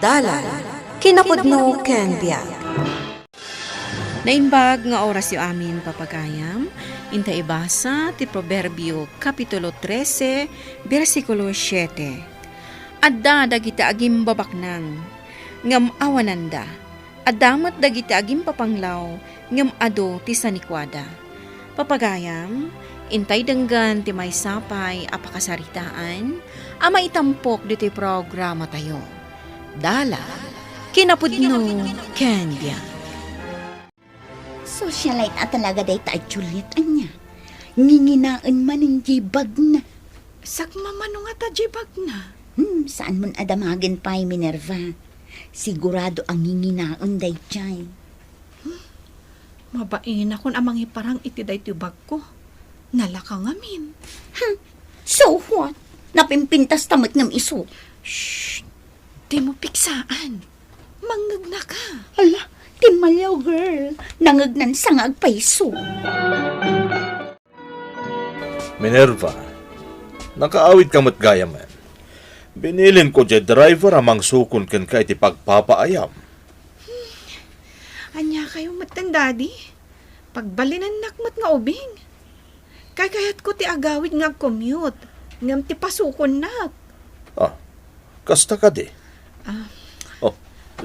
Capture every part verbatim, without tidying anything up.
Dalan, kinapudno ken biag. Naimbag nga orasyo amin, papagayam, inta ibasa ti Proverbio, Kapitulo trese, bersikulo siete. Adda dagiti agimbabaknang, ngem awananda. Adda met dagiti agimpapanglaw, ngem adu ti sanikuada. Papagayam, intay denggen ti maysa pay a pakasaritaan a maitampok ditoy programatayo. Dalan, kinapudno, ken biag. Socialite a talaga dayta a Juliet, ania? Nginginaen manen diay bagna. Sakmamano ngata diay bagna? Hmm, saanmon a damagen pay, Minerva. Sigurado a nginginaen daydiay. Mabainakon a mangiparang iti daytoy bagko. Nalaka ngamin. Hmm. So what? Napimpintas ta met ngem isu. Shh! Dimo piksaan. Mangngegnaka. Ala, timmaliaw, girl. Nangegnan sa nga agpayso. Minerva, nakaawidka met gayamen. Binilinko diay driver a mangsukon kenka iti pagpapaayam. Ania kayo metten, Daddy? Pagbalinennak met nga ubing. Kaykayatko ti agawid nga agcommute, ngem ti pasukonnak. Ah, kasta kadi? Ah. Oh,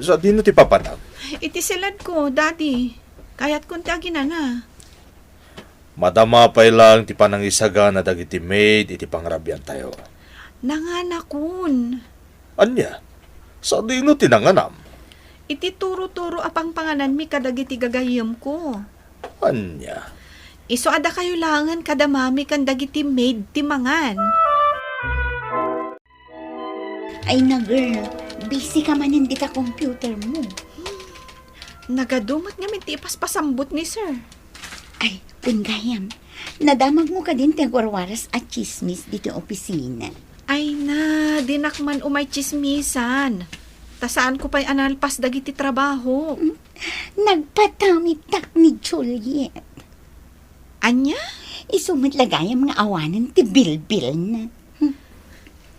sadino ti papanag? Iti siledko, Daddy. Kayatkon ti aginana. Madama pay laeng ti panangisagana dagiti maid iti pangrabiantayo. Nanganakon. Ania? Sadino ti nanganam? Iti turo-turo a pangpangananmi kadagiti gagayyemko. Ania? Isu a dakayo laengen kada mami ken dagiti maid ti mangan. Ay na, girl, busy ka manen dita computer mo. Nagadu met ngamin ti ipaspasambut ni sir. Ay, wen gayam, nadamagmo kadin ti agwarwaras a tsismis ditoy opisina? Ay na, dinak man umay tsismisan. Ta saanko pay a nalpas dagiti trabaho. Hmm, nagpatamitak ni Juliet. Ania? Isu met la gayam nga awanen ti bilbilna. Hmm.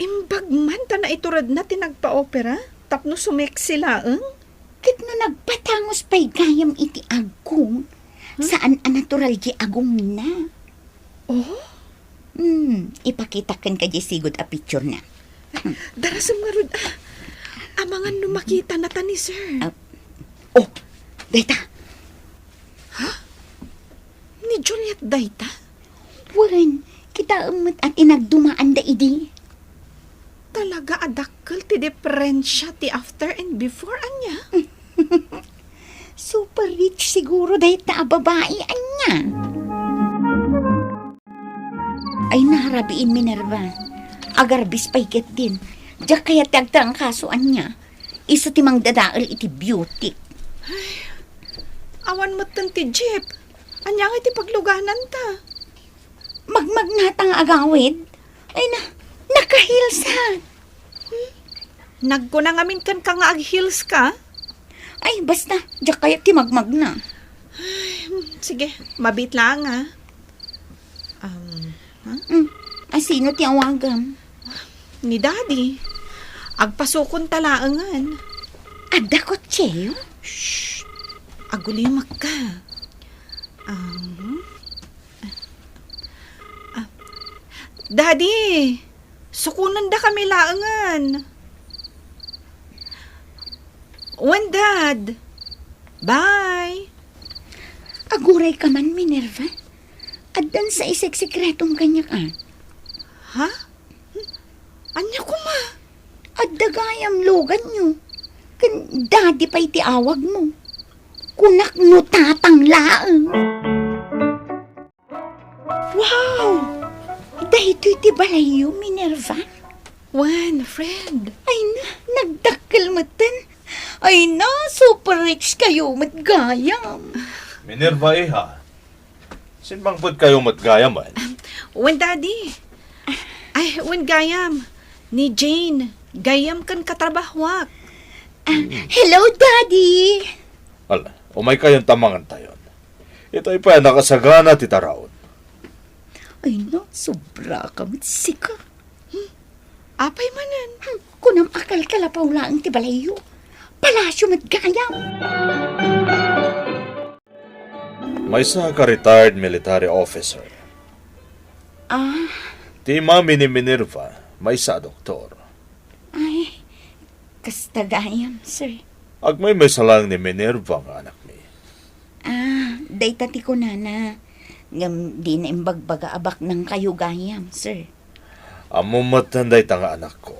Imbag man ta naituredna ti nagpa-opera tapno sumeksi laeng? Ket no nagpatangus pay gayam iti agkong, hmm? Saan a natural ti agongna. Oh? Hmm, ipakitak kenka diay sigud a picturena. Darasem ngarud, ah. Amangan no makitanata ni sir. Ah, oh, dayta. Ha? Ni Juliet dayta? Wen, kitaem met a ti nagdumaanda idi. Talaga a dakkel ti diferensia ti after and before, ania? Super rich siguro dayta a babai, ania? Ay, narabiin, Minerva. Agarbis pay ketdin. Diak kayat ti agtrangkaso, ania? Isu ti mangdadael iti beauty. Ay, awan metten ti jeep. Ania ngay ti paglugananta? Magmagnata nga agawid? Ay na, naka-heels ha. Hmm? Nagkuna ngamin kenka nga ag-heels ka? Ay, basta, diak kayat ti magmagna. Ay, hmm, sige, mabiit lang, ah. Um, ha? Hmm, a sino ti awagam? Ni Daddy. Agpasukon ta laengen. Adda kotseyo? Shh! Agulimek ka. Um, ah, Daddy, sukonendakami laengen. Wen, Dad. Bye. Aguray ka man, Minerva. Addan sa iseksekretom kaniak, a. Ha? Ania koma? Adda gayam loganyo. Ken Daddy pay ti awagmo. Kunak no tatang laeng. Wow! Daytoy ti balayyo, Minerva? Wen, friend. Ay na, nagdakkel metten. Ay na, super rich kayo met gayam. Minerva, iha. Simmangpet kayo met gayam, eh. Wen, Daddy. Ay, wen gayam. Ni Jane, gayam ken katrabahoak. Ah, hello, Daddy. Ala, umay kayon ta mangantayon. Itay pay a nakasagana ti taraon. Ay na, sobra ka met sika. Hmm? Apay manen? Hmm, kunam a kalkalapaw laeng ti balayyo. Palasyo met gayam. Maysa ka retired military officer. Ah. Ti mami ni Minerva, maysa a doktor. Ay, kasta gayam, sir. Agmaymaysa laeng ni Minerva nga anakmi. Ah, dayta ti kunana. Ngem dina imbagbaga a baknang kayo gayam, sir. Ammom met dayta nga anakko.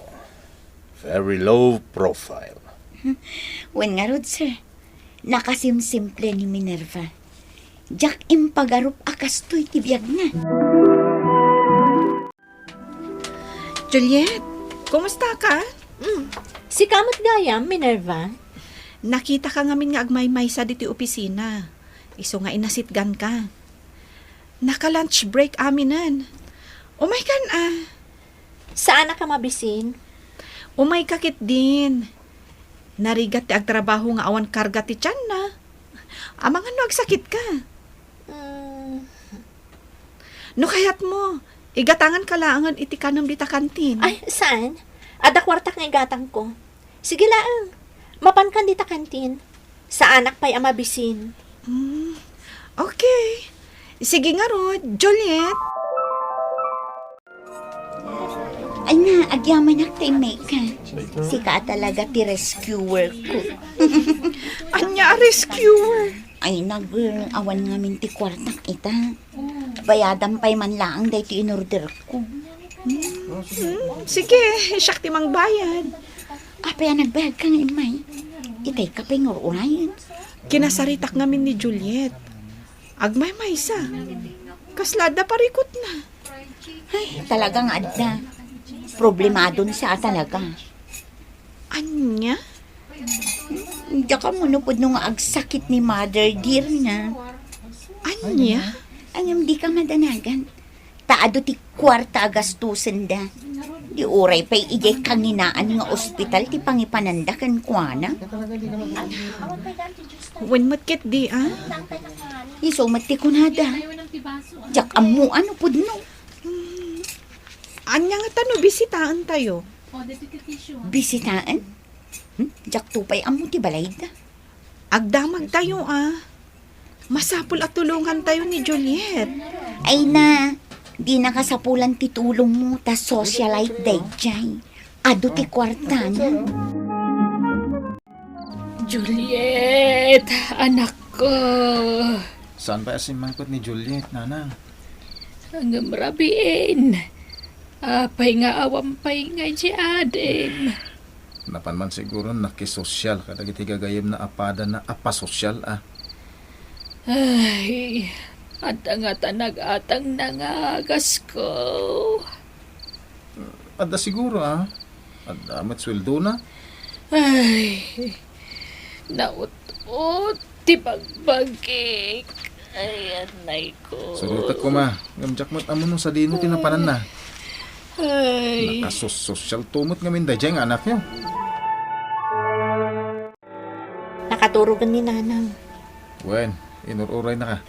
Very low profile. Wen ngarud, sir. Nakasimsimple ni Minerva. Diak impagarup a kastoy ti biagna. Juliet, kumusta ka? Mm. Sika met gayam, Minerva? Nakita ka ngamin nga agmaymaysa ditoy opisina. Isu nga inasitgan ka. Naka-lunch break aminen. Umay kan a. Saan a ka mabisin? Umay ka ketdin. Narigat ti agtrabaho nga awan karga ti tianna. Amangan no agsakit ka. Mm. No kayat mo, igatangan ka laengen iti kanem dita kantin. Ay, saan? Adda kuartak nga igatangko. Sige laeng. Mapankan dita kantin. Saanak pay a mabisin. Hmm. Okay. Sige ngarud, Juliet. Ay na, agyamanak ti immayka. Sika talaga ti rescuer ko. Ania a rescuer? Ay na, girl, awan ngamin ti kuartak ita. Bayadam pay man laeng daytoy inorder ko. Hmm, sige, siak ti mangbayad. Apay a nagbayad ka nga immay? Itay ka pay nga ur-urayen. Kinasaritak ngamin ni Juliet. Agmaymaysa. Kasla adda parikutna. Ay, talaga nga adda. Problemadon siya talaga. Ania? Diak ammo no pudno nga agsakit ni mother dear na. Ania? Ngem dika madanagan. Ta adu ti kuarta a gastosenda. Di uray pay idiay kanginaan nga ospital ti pangipananda kenkuana. Wen met ketdi, a? Isu met ti kunada. Diak ammo no pudno. Ania ngata no bisitaentayo? Bisitaen? Hmm? Diakto pay ammo ti balayda. Agdamagtayo, a. Masapul a tulongantayo ni Juliet. Ay na, dina kasapulan ti tulongmo ta socialite daydiay. Adu ti kuartana. Juliet, anakko. Saan pay a simmangpet ni Juliet, nanang? Ngem rabiin. Apay nga awan pay nga idiay adim? Napan man siguro nakisosyal kadagiti gagayyemna a padana a pasosyal, a. Ay, adda ngata nagatangna nga agasko. Adda siguro, a. Adda met sueldona. Ay, naut-ot ti bagbagik. Ay, anay ko. Surotek koma. Ngem diak met ammo no sadino ti napananna. Ay. Nakasosyalto met ngamin daydiay nga anakyo. Nakaturogen ni Nanang. Wen, inur-uraynaka.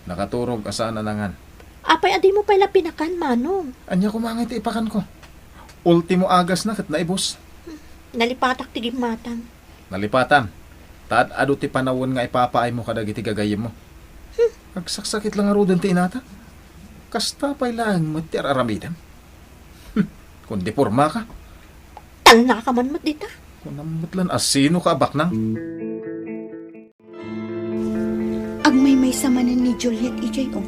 Nakaturog a saan a nangan. Apay a dimo pay la pinakan, Manong? Ania koma ngay ti ipakanko? Ultimo agasna ket naibus. Nalipatak ti gimmatang. Nalipatan. Ta ad-adu ti panawen nga ipapaaymo kadagiti gagayyemmo. Hmm. Agsaksakit la ngaruden ti inata. Kasta pay laeng met ti ar-aramidem. Hmm. Kundi pormaka. Talnaka man met dita. Kunam met lan a sinoka a baknang. Agmaymaysa manen ni Juliet idiay, o.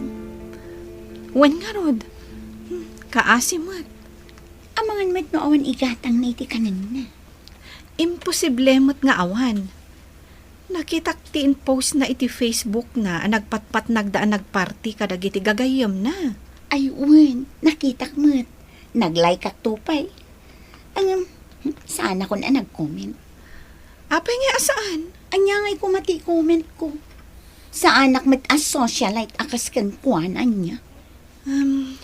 Wen ngarud. Hmm, kaasi met. Amangan met no awan igatangna iti kanenna. Imposible met nga awan. Nakitak ti in-postna iti Facebook na a nagpatpatnagda a nagparty kadagiti gagayyemna. Ay, wen, nakitak met. Nag-likeakto pay. Ngem, saanakon a nag-comment. Apay nga a saan? Ania ngay koma ti comment ko? Saanak met a socialite a kas kenkuana, ania? Um,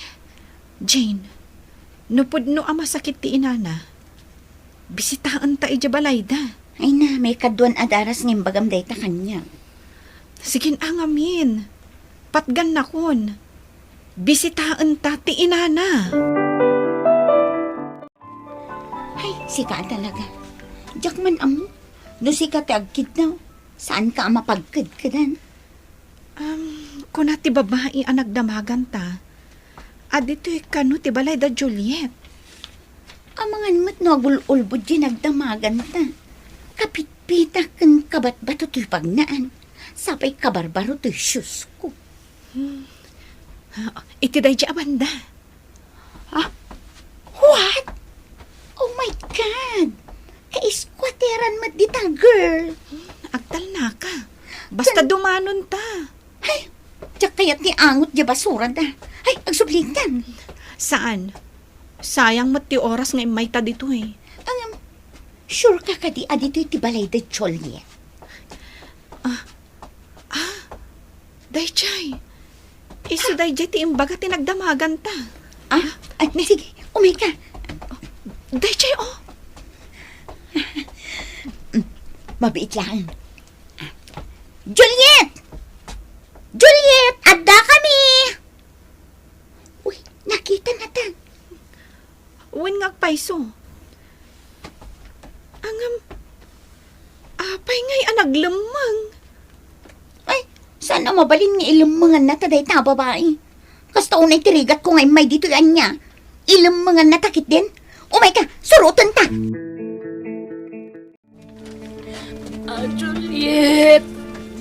Jane, no pudno a masakit ti inana, bisitaenta idiay balayda. Ay na, maikaduan a daras nga imbagam dayta kaniak. Sige a ngamin. Patgannakon. Bisitaenta ti inana. Sika talaga. Diak man ammo no sika ti agkidnaw. Saanka a mapagkedkedan. Um, kuna ti babai a nagdamaganta, a ditoy kano ti balay da Juliet. Amangan met no agul-ulbod diay nagdamaganta. Kapitpita ken kabatbato toy pagnaan. Sapay kabarbaro toy siusko. Hmm. Ah, iti daydi a banda. Ah? What? Oh my God! Ka-squatteran met dita, girl. Hmm, agtalnaka. Basta Kan- dumanon ta. Ay, diak kayat ti angot diay basurada. Ay, agsubli ta. Saan? Sayang met ti oras nga immayta ditoy. Ngem, sure ka kadi a ditoy ti balay da Juliet? Ah, ah, daydiay. Isu daydiay ti imbaga ti nagdamaganta. Ah, ay, ne, sige, umayka. Daydiay, oh. Mm, mabiit laeng. Juliet! Juliet, addakami! Uy, nakitanata. Wen nga agpayso. Ngem, apay ngay a naglemmeng? Ay, saan a mabalin nga ilemmengannata dayta a babai? Kasta unay ti rigatko nga immay ditoy ania. Ilemmengannata ketdin? Umayka, surotenta! Ah, Juliet,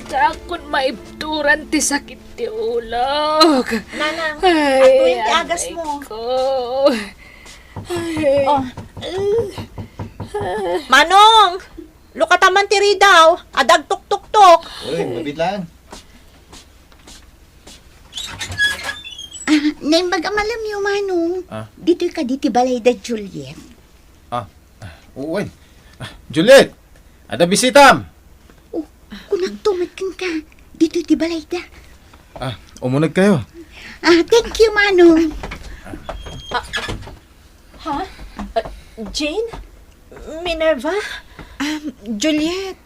dakon maibturan ti sakit ti ulok. Nanang, ay, adtoyen ti agasmo. Ay. Oh. Manong, lukata man ti ridaw, adda agtuktuktok. Uy, mabiit laeng. Ah, naimbag a malamyo, Manong. Ah? Ditoy kadi ti balay da Juliet? Ah, ah, wen. Ah, Juliet! Adda bisitam! Oh, kunakto met kenka. Ditoy ti balayda. Ah, umunegkayo. Ah, thank you, Manong. Ah, ha? Ah, Jane? Minerva? Um, Juliet,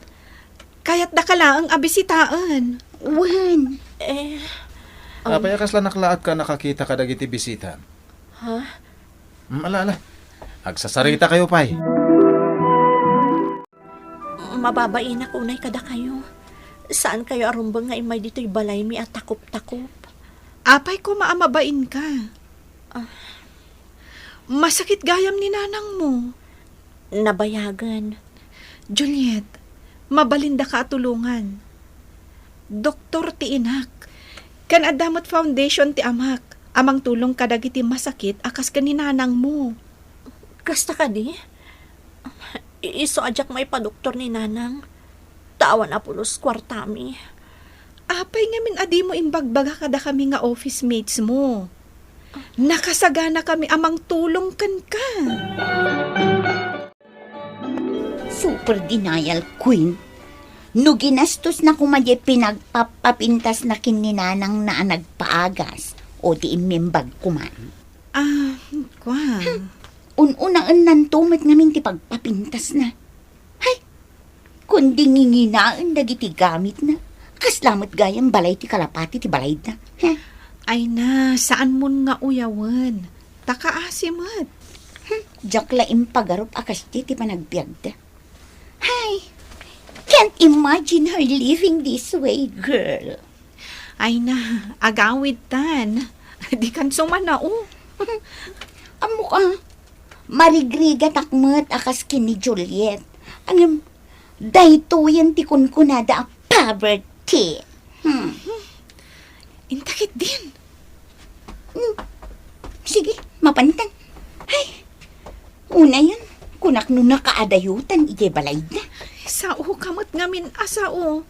kayatdaka laeng a bisitaen. Wen. Eh, um, apay a kasla naklaat ka a nakakita kadagiti bisitam? Ha? Mm, ala, ala. Agsasaritakayo pay. Mababainak unay kadakayo. Saankayo a rumbeng nga immay ditoy balaymi a takop-takop. Apay koma a mabainka? Ah. Masakit gayam ni nanangmo. Nabayagen. Juliet, mabalindaka a tulongan. Doktor ti inak. Ken adda met foundation ti amak a mangtulong kadagiti masakit a kas ken ni nanangmo. Kasta kadi? I-, isu a diak maipadoktor ni nanang. Ta awan a pulos kuartami. Apay ngamin a dimo imbagbaga kadakami nga office mates mo? Nakasaganakami a mangtulong kenka. Super denial queen. No ginastosna koma diay pinagpapapintasna ken ni nanangna a nagpaagas, o di immimbag koma. Ah, kua. Hmm. Un-unaennanto met ngamin ti pagpapintasna. Hay! Kundi nginginaen dagiti gamitna. Kasla met gayam balay ti kalapati ti balayda. Heh. Ay na, saan mon nga uyawen. Ta kaasi met. Hmm, diak la impagarup a kasdi ti panagbiagda. Hay! Can't imagine her living this way, girl. Ay na, agawidtan. Dikan sumanao. Ammok a, marigrigatak met a kas ken ni Juliet. Ngem, daytoyen ti kunkunada a poverty. Hmm. Inta ketdin. Hmm. Sige, mapantan. Ay, unayen, kunak no nakaadayotan idiay balayda. Saoka met ngamin a sao.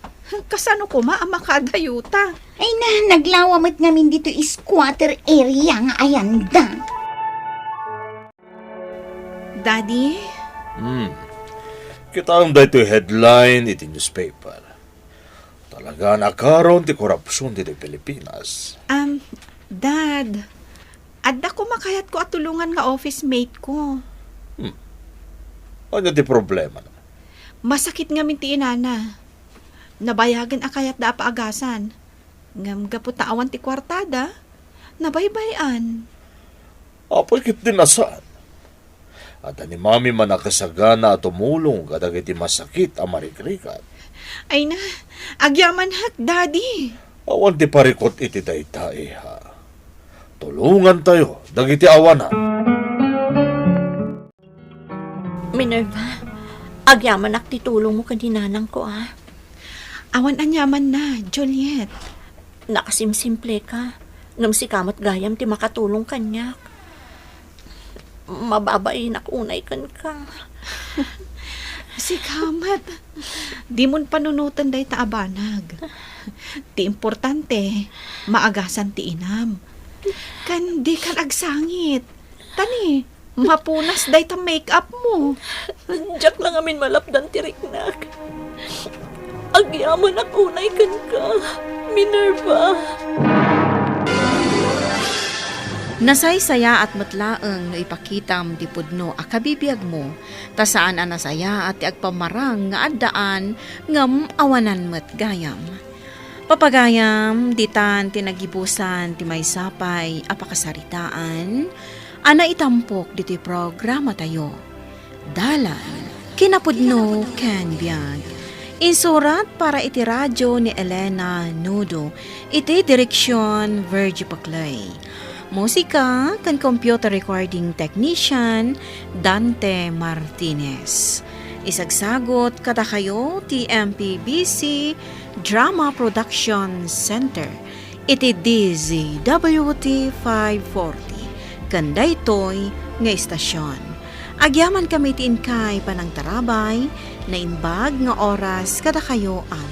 Kasano koma a makaadayota? Ay na, naglawa met ngamin ditoy squatter area nga ayanda. Daddy? Hmm. Kitaem daytoy headline iti newspaper. Talaga a nakaron ti korupsion ditoy Pilipinas. Um, Dad, adda koma kayatko a tulongan nga office mate ko. Hmm. Ania ti problema? Masakit ngamin ti inana. Nabayagen a kayatda a paagasan. Ngem gapu ta awan ti kuartada, nabaybay-an. Apoy, ketdin a saan. Adda ni Mami man a kasagana a tumulong kadagiti masakit a marikrikat. Ay na, agyamanak, Daddy. Awan ti parikut iti dayta, iha. Tulongantayo dagiti awanan. Minerva, agyamanak ti tulongmo ken ni nanangko, a. Awan aniamanna, Juliet. Nakasimsimpleka, ngem sika met gayam ti makatulong kaniak. Mababainak unay kenka. Sika met, dimon panunoten dayta a banag. Ti importante, maagasan ti inam. Ken dikan agsangit. Tani, mapunas dayta make-up mo. Diak la ngamin malapdan ti riknak. Agyamanak unay kenka, Minerva. Nasaysayaat met laeng no ipakitam ti pudno a kabibiagmo, ta saan a nasayaat ti agpammarang nga addaan, ngem awanan met gayam. Papagayam, ditan ti nagibusan ti maysa pay a pakasaritaan a naitampok ditoy programatayo. Dalan, kinapudno, ken biag. Insurat para iti radio ni Elena Nudo, iti direksion, Virgie Paclay. Musika ken computer recording technician, Dante Martinez. Isagsagot kadakayo ti M P B C Drama Production Center iti D Z W T five forty ken daytoy nga istasion. Agyamankami ti inkay panangtarabay, naimbag nga oras kadakayo a